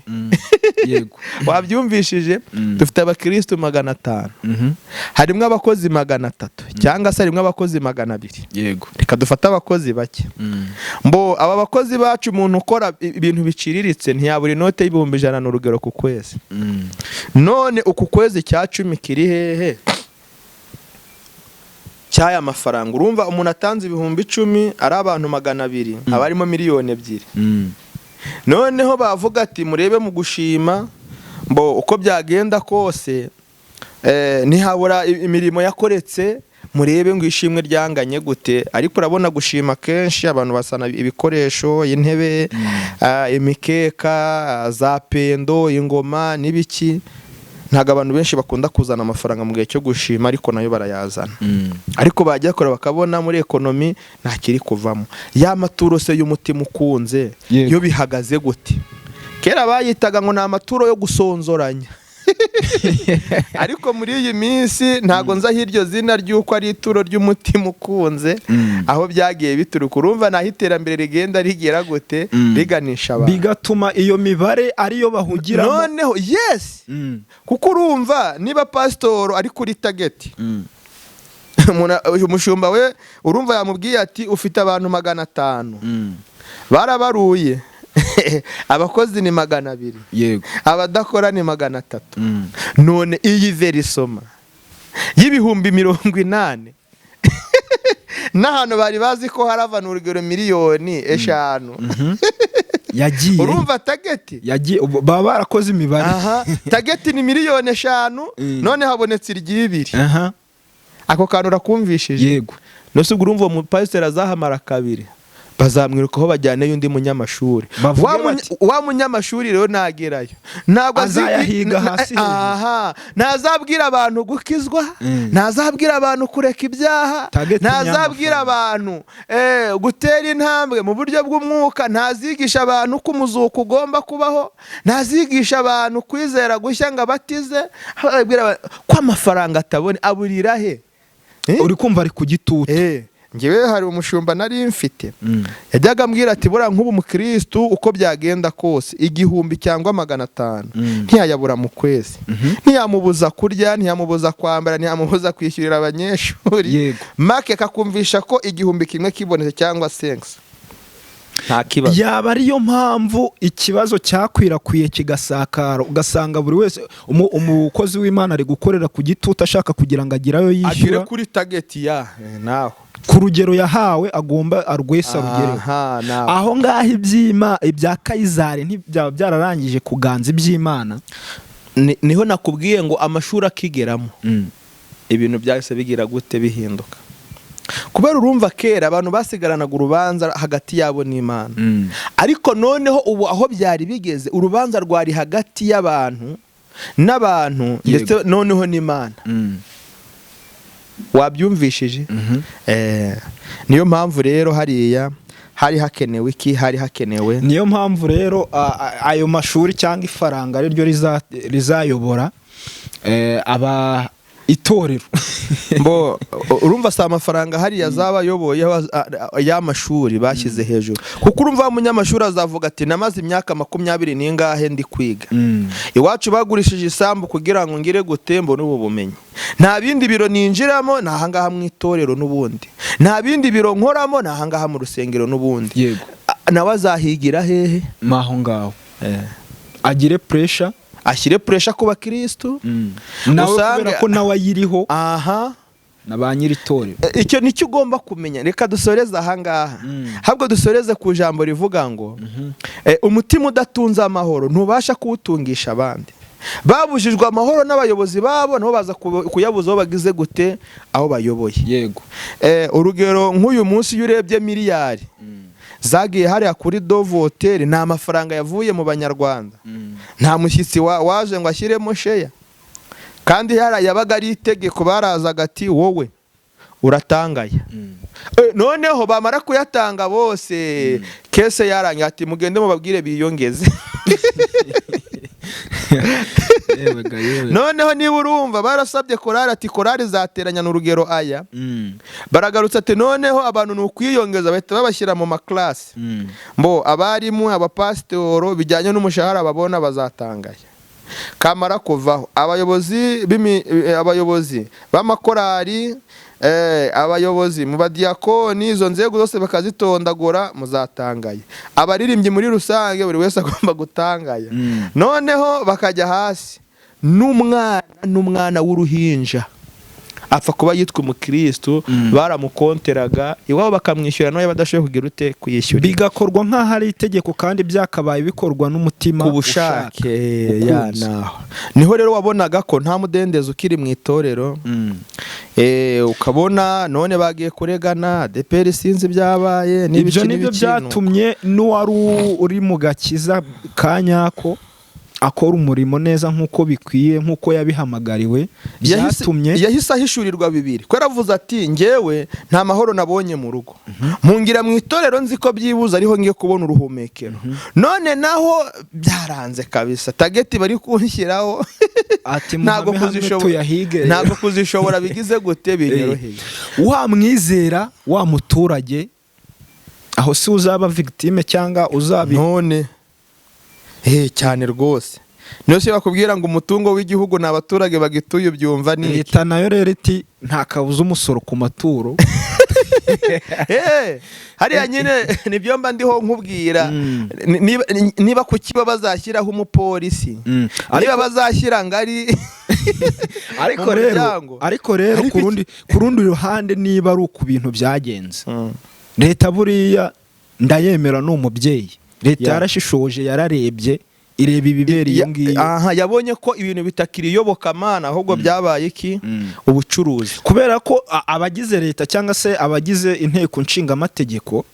Wabyumvishije? Dufite abakirisitu 500, harimo abakozi 300 cyangwa se harimo abakozi 200. Reka dufate abakozi bake. Mbo aba bakozi bacu, umuntu ukora ibintu biciriritse ntiyabura inote y'100,000, ni urugero, ku kwezi. None uku kwezi cya cumi kiri hehe cy'aya mafaranga? Urumva umuntu atanze 10,000 ari abantu 200, haba harimo 2 miliyoni. Noneho bavuga ati murebe mu gushima, mbo uko byagenda kose, ntihabura imirimo yakoretse, murebe ngo ishimwe ryanganye gute. Ariko urabona gushima kenshi abantu basana ibikoresho, intebe, imikeka, za pendo, ingoma n'ibiki. Ntabwo abantu benshi bakunda kuzana amafaranga mu gihe cyo gushima, ariko nayo barayazana. Ariko bajya kure bakabona muri économie ntakiri kuvamo. Ya maturo se y'umutima ukunze, yo bihagaze gute? Kera bayitaga ngo ni amaturo yo gusonzoranya, ariko muri iyi minsi ntabwo nzi aho iryo zina ry'uko ari ituro ry'umutima ukunze, aho byagiye bituruka. Urumva naho iterambere rigenda rigera gute? Riganisha abantu. Bigatuma iyo mibare ariyo bahugiramo. Noneho yes, kuko urumva niba pasitoro ari kuri target, umushumba we urumva yamubwiye ati ufite abantu 500, barabaruye, abakozi ni 200, abadakora ni 300. None iyi versement y'80,000 n'ahantu bari bazi ko harava, ni urugero, 5 miliyoni. Yagiye. Urumva target Yagiye, baba barakoze imibare. Aha, target ni 5 miliyoni, none habonetse iry'ibiri. Ako kantu urakumvishije? Yego. Nose ubwo urumva uwo mupasiteri azahamara kabiri, bazamwirukaho bajyaneyo undi munyamashuri. Bavuge Wa bati- Wa munyamashuri rero nagerayo ntabwo Azayahiga hasi hejuru. Aha, ntazabwira abantu gukizwa, ntazabwira abantu kureka ibyaha, Target ntazabwira ni abantu gutera intambwe mu buryo bw'umwuka, ntazigisha abantu ko umuzuko ugomba kubaho, ntazigisha abantu kwizera gushya ngo abatize. Ababwira ko amafaranga atabone, aburira he? Uri kumva ari ku gitutu. Ngewe hari umushumba nari mfite, yajyaga ambwira ati buriya nk'ubu umukirisitu uko byagenda kose 1000 cyangwa 500 ntiyayabura mu kwezi, ntiyamubuza kurya, ntiyamubuza kwambara, ntiyamubuza kwishyurira abanyeshuri. Make akakumvisha ko 1000 kibonetse cyangwa 500 nta kibazo. Yaba ariyo mpamvu ikibazo cyakwirakwiye kigasakara, ugasanga buri wese umukozi w'Imana ari gukorera ku gitutu, ashaka kugira ngo agire ayo Agere yishyura kuri target ya naho. Ku rugero yahawe agomba arwesa rugereho. Aha, nawe. Aho ngaho ibya Kayizari ntibyaba byararangije kuganza iby'Imana. Niho nakubwiye ngo amashuri akigeramo, ibintu byahise bigira gute? Bihinduka. Kubera urumva kera abantu basigaranaga urubanza hagati yabo n'Imana, ariko noneho ubu aho byari bigeze, urubanza rwari hagati y'abantu n'abantu, ndetse noneho n'Imana. Wabyumvishije? Niyo mpamvu rero hariya hari hakenewe iki? Hari hakenewe Niyo mpamvu rero ayo mashuri cyangwa ifaranga ari ryo rizayobora aba itorero. Mbo urumva si amafaranga hariya azaba ayoboye y'amashuri bashyize hejuru, kuko urumva wa munyamashuri azavuga ati: "Namaze imyaka 20 n'ingahe ndi kwiga, iwacu bagurishije isambu kugira ngo ngire gute? Mbone ubu bumenyi. Nta bindi biro ninjiramo, ni ahangaha mu itorero n'ubundi. Nta bindi biro nkoramo, ni ahangaha mu rusengero n'ubundi." Nawe azahigira hehe? Aho ngaho agire pressure. Ashyire pressure ku bakirisitu. Nawe kubera ko nawe ayiriho na ba nyiri itorero. Icyo nicyo ugomba kumenya. Reka dusoreze ahangaha, ahubwo dusoreze ku ijambo rivuga ngo umutima udatunze amahoro ntubasha kuwutungisha abandi. Babujijwe amahoro n'abayobozi babo, nabo baza kuyabuza aho bagize gute? Aho bayoboye. Urugero nk'uyu munsi, iyo urebye miliyari zagiye hariya kuri Dove Hotel, ni amafaranga yavuye mu Banyarwanda. Nta mushyitsi waje ngo ashyiremo share, kandi hariya yabaga ari itegeko. Barazaga ati: "Wowe uratangaya." Noneho bamara kuyatanga bose, caisse yarangiye, ati: "Mugende mubabwire biyongeze." Yewe ga yewe. Noneho niba urumva barasabye korari, ati: "Korari zateranya urugero aya." Baragarutse ati: "Noneho abantu ni ukwiyongeza." Bahita babashyira mu makarasi. Mbo abarimu, abapasitoro, bijyanye n'umushahara babona bazatangaya. Kamara kuvaho, abayobozi b'amakorari, abayobozi mu badiyakoni, izo nzego zose bakazitondagura: "Muzatangaye." Abaririmbyi muri rusange, buri wese agomba gutangaya. Noneho bakajya hasi, n'umwana n'umwana w'uruhinja apfa kuba yitwa umukirisitu, baramukonteraga iwabo bakamwishyura, nawe badashoboye kugira ute? Kuyishyura. Bigakorwa nk'aho ari itegeko kandi byakabaye bikorwa n'umutima ku bushake. Ushaka, Ya, ukunze. naho niho rero wabonaga ko nta mudendezo ukiri mu itorero. Ukabona none bagiye kuregana ADEPR, sinzi ibyabaye n'ibiki Ibyo nibyo n'ibiki. byatumye n'uwari uri mu gakiza ka nyako akora umurimo neza nk'uko bikwiye, nk'uko yabihamagariwe, byatumye Yahise ahishurirwa bibiri, ko yaravuze ati: "Ngewe nta mahoro nabonye mu rugo, mungira mu itorero nzi ko byibuze ariho ngiye kubona uruhumekero, none naho byaranze kabisa, target bari kunshyiraho Ati ntabwo muhame hamwe kuzishobora, tuyahige. ntabwo kuzishobora bigize gute? Binyoroheye." Wa mwizera wa muturage aho si uzaba victime cyangwa uzabi None cyane rwose, niyo se bakubwira ngo umutungo w'igihugu ni abaturage bagituye, ubyumva ni iki? Leta nayo rero iti: "Nta kabuza umusoro ku maturo." Hariya nyine nibyo mba ndiho nkubwira. Niba ku kiba bazashyiraho umupolisi, niba bazashyira ngari Ariko mu rero muryango. Ariko rero Ariko ku rundi ruhande, niba ari uku bintu byagenze, leta buriya ndayemera, ni umubyeyi leta. Yarashishoje, yararebye, ireba ibibera iyo ngiyo. Aha yabonye ko ibintu bitakiri iyobokamana, ahubwo byabaye iki? Ubucuruzi. Kubera ko abagize leta cyangwa se abagize inteko nshingamategeko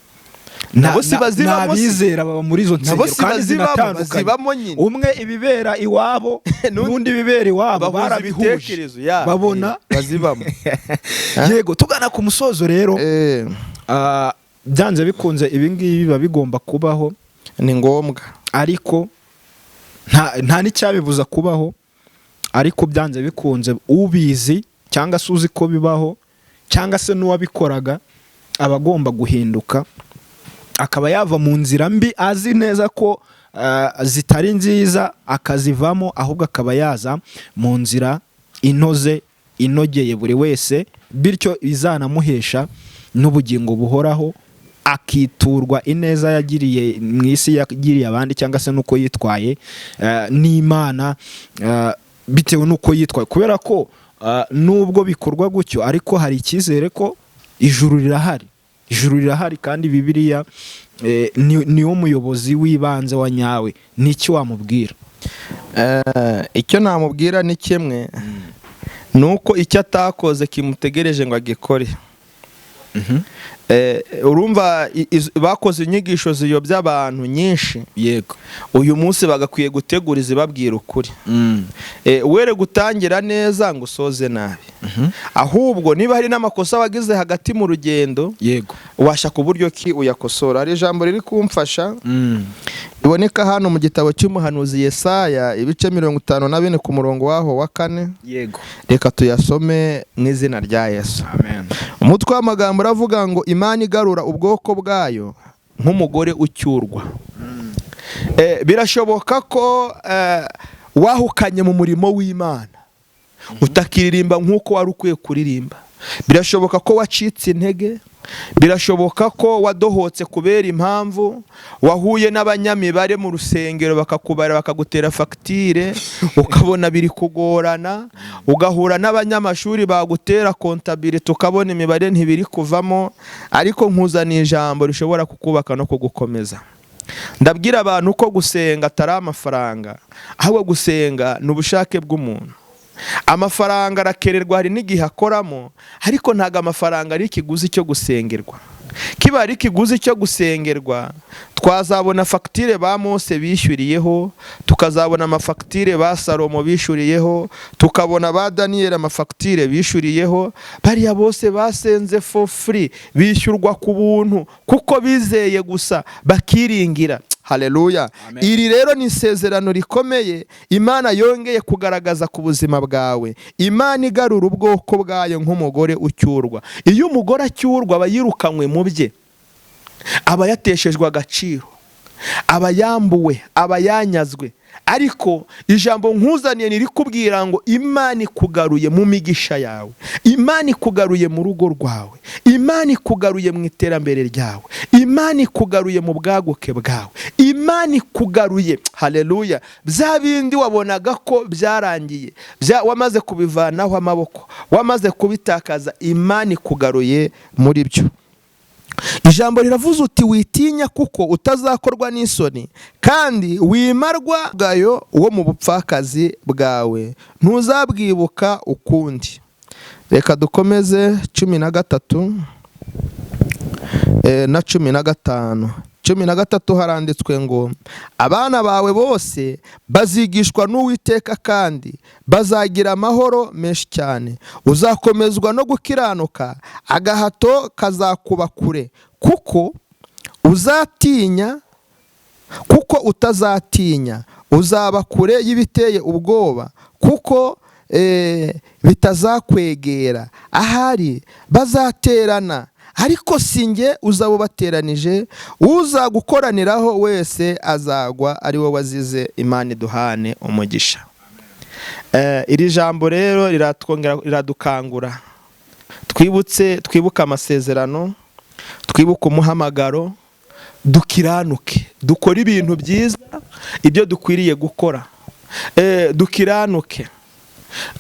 Nabo si bazibamo se? n'abizera baba muri izo Nabo nsengero si kandi bazibamo, zinatandukanye. bazibamo nyine. Umwe ibibera iwabo n'undi ibibera iwabo Bahuza barabihuje ibitekerezo ya babona. Bazibamo. Yego, tugana ku musozo rero, byanze bikunze ibi ngibi biba bigomba kubaho. Ni ngombwa. Ariko nta n'icyabibuza kubaho, ariko byanze bikunze ubizi cyangwa se uzi ko bibaho cyangwa se n'uwabikoraga aba agomba guhinduka, akaba yava mu nzira mbi azi neza ko zitari nziza, akazivamo, ahubwo akaba yaza mu nzira inoze inogeye buri wese, bityo izanamuhesha n'ubugingo buhoraho, akiturwa ineza yagiriye mu isi, yagiriye abandi, cyangwa se n'uko yitwaye n'Imana, bitewe n'uko yitwaye, kubera ko nubwo bikorwa gutyo, ariko hari icyizere ko Ijuru rirahari, ijuru rirahari, kandi Bibiliya niwo muyobozi w'ibanze wa nyawe. Ni iki wamubwira? Icyo namubwira ni kimwe, ni uko icyo atakoze kimutegereje ngo agikore. Urumva bakoze inyigisho ziyobya abantu nyinshi. Uyu munsi bagakwiye gutegura izibabwira ukuri. Were gutangira neza ngo usoze nabi, ahubwo niba hari n'amakosa wagize hagati mu rugendo, washaka uburyo ki uyakosora. Hari ijambo riri kumfasha riboneka hano mu gitabo cy'umuhanuzi Yesaya, ibice 54 ku murongo waho wa 4. Reka tuyasome mu izina rya Yesu. Amen. Umutwe w'amagambo uravuga ngo Imana igarura ubwoko bwayo nk'umugore ucyurwa. Birashoboka ko wahukanye mu murimo w'Imana, utakiririmba nk'uko wari ukwiye kuririmba. Birashoboka ko wacitse intege, birashoboka ko wadohotse kubera impamvu wahuye n'abanyamibare mu rusengero, bakakubara bakagutera fagitire, ukabona biri kugorana, ugahura n'abanyamashuri bagutera comptabilité, ukabona imibare ntibiri kuvamo. Ariko nkuzaniye ijambo rishobora kukubaka no kugukomeza. Ndabwira abantu ko gusenga atari amafaranga, ahubwo gusenga ni ubushake bw'umuntu. Amafaranga arakererwa, hari n'igihe akoramo, ariko ntabwo amafaranga ari ikiguzi cyo gusengerwa. Kiba ari ikiguzi cyo gusengerwa, twazabona fagitire ba Mose bishyuriyeho, tukazabona amafagitire ba Salomo bishyuriyeho, tukabona ba Daniyeli amafagitire bishyuriyeho. Bariya bose basenze for free, bishyurwa ku buntu kuko bizeye gusa bakiringira. Haleluya! Amen. Iri rero ni isezerano rikomeye Imana yongeye kugaragaza ku buzima bwawe. Imana igarura ubwoko bwayo nk'umugore ucyurwa. Iyo umugore acyurwa, aba yirukanywe mu bye, aba yateshejwe agaciro, aba yambuwe, aba yanyazwe. Ariko ijambo nkuzaniye ntirikubwira ngo Imana ikugaruye mu migisha yawe, Imana ikugaruye mu rugo rwawe, Imana ikugaruye mu iterambere ryawe, Imana ikugaruye mu bwaguke bwawe, Imana ikugaruye. Haleluya! Bya bindi wabonaga ko byarangiye, wamaze kubivanaho amaboko, wamaze kubitakaza, Imana ikugaruye muri byo. Ijambo riravuze uti: "Witinya kuko utazakorwa n'isoni, kandi wimarwa bwayo wo mu bupfakazi bwawe, ntuzabwibuka ukundi." Reka dukomeze 13 na 15. 13 haranditswe ngo: "Abana bawe bose bazigishwa n'Uwiteka, kandi bazagira amahoro menshi cyane. Uzakomezwa no gukiranuka, agahato kazakuba kure, kuko uzatinya, kuko utazatinya. Uzaba kure y'ibiteye ubwoba, kuko bitazakwegera. Ahari bazaterana, ariko si njye uzaba ubateranije. Uzagukoraniraho wese azagwa ari we wazize." Imana iduhane umugisha. Iri jambo rero riratwongera, riradukangura. Twibutse, twibuke amasezerano, twibuke umuhamagaro, dukiranuke, dukore ibintu byiza, ibyo dukwiriye gukora. Dukiranuke,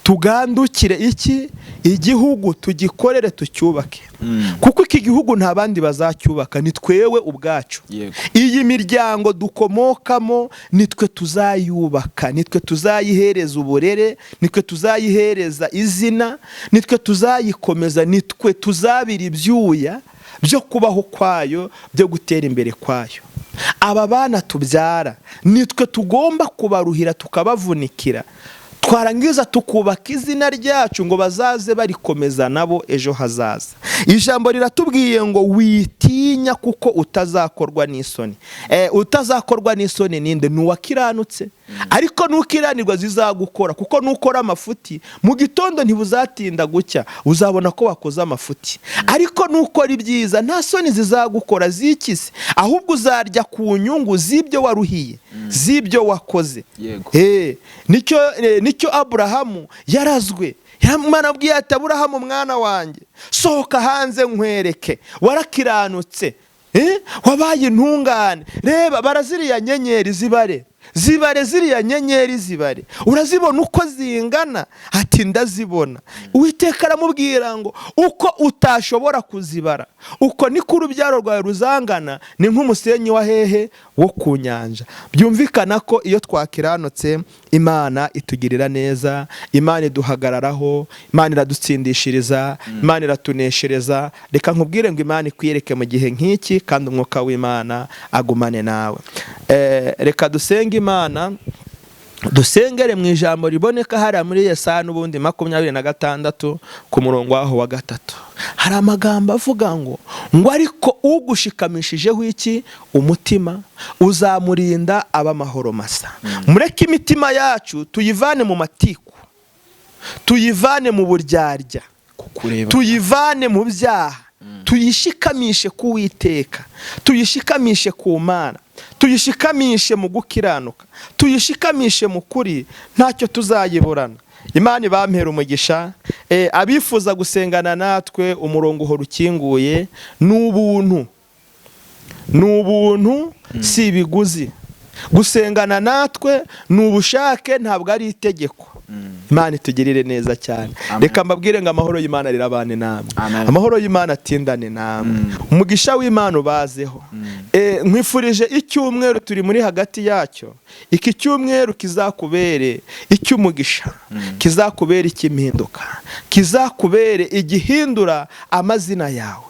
tugandukire iki igihugu, tugikorere, tucyubake, kuko iki gihugu nta bandi bazacyubaka, ni twewe ubwacu. Iyi miryango dukomokamo nitwe tuzayubaka, nitwe tuzayihereza uburere, nitwe tuzayihereza izina, nitwe tuzayikomeza, nitwe tuzabira ibyuya byo kubaho kwayo, byo gutera imbere kwayo. Aba bana tubyara nitwe tugomba kubaruhira, tukabavunikira, twarangiza tukubaka izina ryacu ngo bazaze barikomeza nabo ejo hazaza. Ijambo riratubwiye ngo: "Witinya kuko utazakorwa n'isoni." Utazakorwa n'isoni ninde? Ni uwakiranutse. Ariko nukiranirwa zizagukora, kuko nukora amafuti mu gitondo ntibuzatinda gucya, uzabona ko wakoze amafuti. Ariko nukora ibyiza nta soni zizagukora zikise, ahubwo uzarya ku nyungu z'ibyo waruhiye, z'ibyo wakoze. Nicyo Aburahamu yarazwe. Imana abwiye ati: "Aburahamu mwana wanjye, sohoka hanze nkwereke, warakiranutse, wabaye intungane. Reba baraziriya nyenyeri zibare." Zibare ziriya nyenyeri, zibare, urazibona uko zingana? Ati ndazibona. Uwiteka aramubwira ngo uko utashobora kuzibara uko niko urubyaro rwawe ruzangana, ni nk'umusenyi wa hehe? Wo ku nyanja. Byumvikana ko iyo twakiranutse Imana itugirira neza, Imana iduhagararaho, Imana iradutsindishiriza, Imana iratuneshereza. Reka nkubwire ngo Imana ikwiyereke mu gihe nk'iki, kandi umwuka w'Imana agumane nawe. Reka dusenge Imana, dusengere mu ijambo riboneka hariya muri Yesaya n'ubundi 26 ku murongo waho wa 3. Hari amagambo avuga ngo ariko ugushikamishijeho iki? Umutima, uzamurinda aba amahoro masa. Mureke imitima yacu tuyivane mu matiku, tuyivane mu buryarya, tuyivane mu byaha, tuyishikamishe ku Uwiteka, tuyishikamishe ku Mana, tuyishikamishe mu gukiranuka, tuyishikamishe mu kuri, ntacyo tuzayiburana. Imana ibampera umugisha. Abifuza gusengana natwe, umurongo uhora ukinguye, ni ubuntu, ni ubuntu, si ibiguzi. Gusengana natwe ni ubushake, ntabwo ari itegeko. Imana itugirire neza cyane. Reka mbabwire ngo amahoro y'Imana rirabane namwe, amahoro y'Imana atindane namwe, umugisha w'Imana ubazeho. Nkwifurije icyumweru turi muri hagati yacyo, iki cyumweru kizakubere icy'umugisha, kizakubere icy'impinduka, kizakubere igihindura amazina yawe,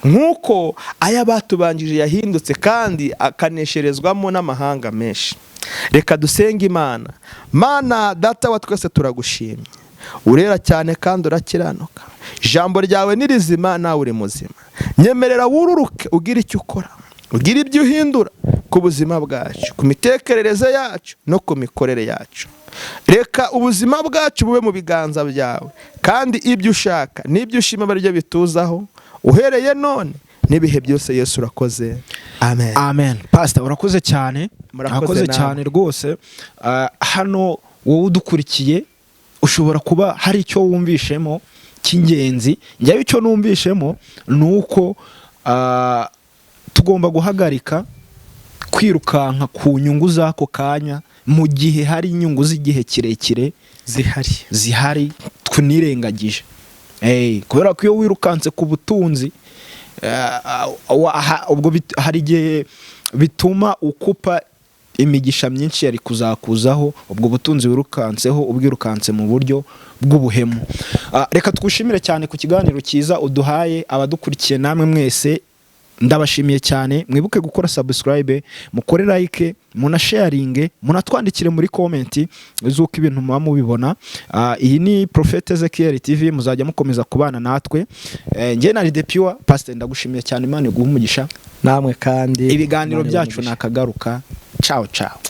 nk'uko aya batubanjije yahindutse kandi akanesherezwamo n'amahanga menshi. Reka dusenge Imana. Mana data wa twese, turagushimye, urera cyane kandi urakiranuka, ijambo ryawe ni rizima, nawe uri muzima. Nyemerera wururuke, ugire icyo ukora, ugire ibyo uhindura ku buzima bwacu, ku mitekerereze yacu no ku mikorere yacu. Reka ubuzima bwacu bube mu biganza byawe, kandi ibyo ushaka n'ibyo ushima ari byo bituzaho uhereye none n'ibihe byose. Yesu urakoze, amen. Amen. Pastor, urakoze cyane, urakoze cyane rwose. Hano wowe udukurikiye ushobora kuba hari icyo wumvishemo cy'ingenzi. Njyewe icyo numvishemo ni uko tugomba guhagarika kwirukanka ku nyungu z'ako kanya mu gihe hari inyungu z'igihe kirekire zihari tunirengagije. Kubera ko iyo wirukanse ku butunzi, ubwo hari igihe bituma ukupa imigisha myinshi yari kuzakuzaho ubwo butunzi wirukanseho, ubwirukanse mu buryo bw'ubuhemu. Reka twushimire cyane ku kiganiro cyiza uduhaye. Abadukurikiye namwe mwese ndabashimiye cyane. Mwibuke gukora subscribe, mukore like, munasharinge, munatwandikire muri comment z'uko ibintu muba mubibona. Iyi ni Prophet Ezekiel TV, muzajya mukomeza kubana natwe. Njye na The Pure. Pastor, ndagushimiye cyane, Imana iguhe umugisha. Namwe kandi ibiganiro byacu nakagaruka. Ciao ciao.